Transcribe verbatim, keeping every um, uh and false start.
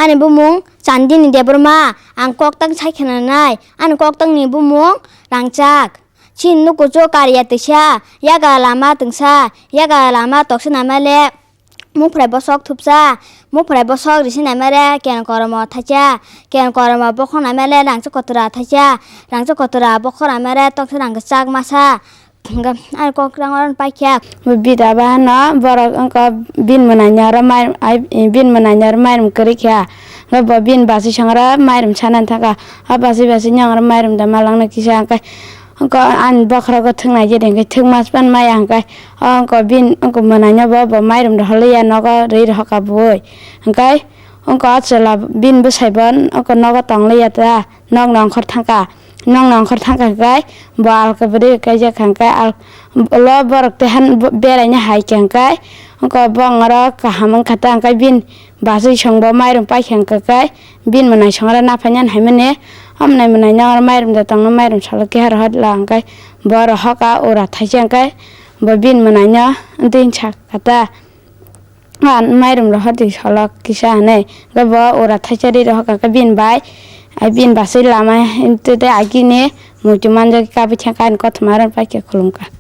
Ani bumung Chandini Debbarma, ang koktang sai khenanai. Ani koktangni bumung Rangchak. Chini nukuchu kariya twisa, yaga lama twngsa, yaga lama toksa naimale, muprai bosok thupsa, muprai bosok risi naimale, ken koromo thaisa, ken koromo bokhok naimale, rangchak kotora thaisa, rangchak kotora bokhok naimale, toksa rang kwchak masa. Hwnkhe ani kok rang oro paikha. Bo bida ba hano borok wngkha bini mwnaino oro mai, ai, bini mwnaino oro mairum kwrwi kha. Hwnkhe bo bini bachwi song oro mairum sanani thangkha. A bachwi bachwi nw ang oro mairum da malangno kisa hwnkhe. Wngkha ani bokhorogo thwknai je de hwnkhe thwkma phano maya hwnkhe. O wngkha bini wngkha mwnaino bo, bo mairum rohorliya nogo rwi rohorkha bui. Hwnkhe wngkha o chwla bini bwsai bo wngkha nogo tongliya ta. Nokni ongkhor thangkha, nokni ongkhor thangkha hwnkhe bo alka bwrwi kaijak kha hwnkhe al-, ulo borok tei han beraina hai kha hwnkhe, wngkha bo oro kaham wngkha ta hwnkhe bini bachwi song bo mairum paikha hwnkhe bini mwnaisong oro naphaina haimani, o mwnai mwnaino oro mairum da tongno mairum salo keha rohor la hwnkhe bo rohor kha ura thaisa hwnkhe bo bini mwnaino twi sakha ta. A mairum rohor di solok kisa hinwi. Hwnkhe bo ura thaisa ri rohor kha, hwnkhe bini bai, ai bini bachwi lama tei agini muitu manjak kabui thangkha ani kothoma oro paikha khulumkha.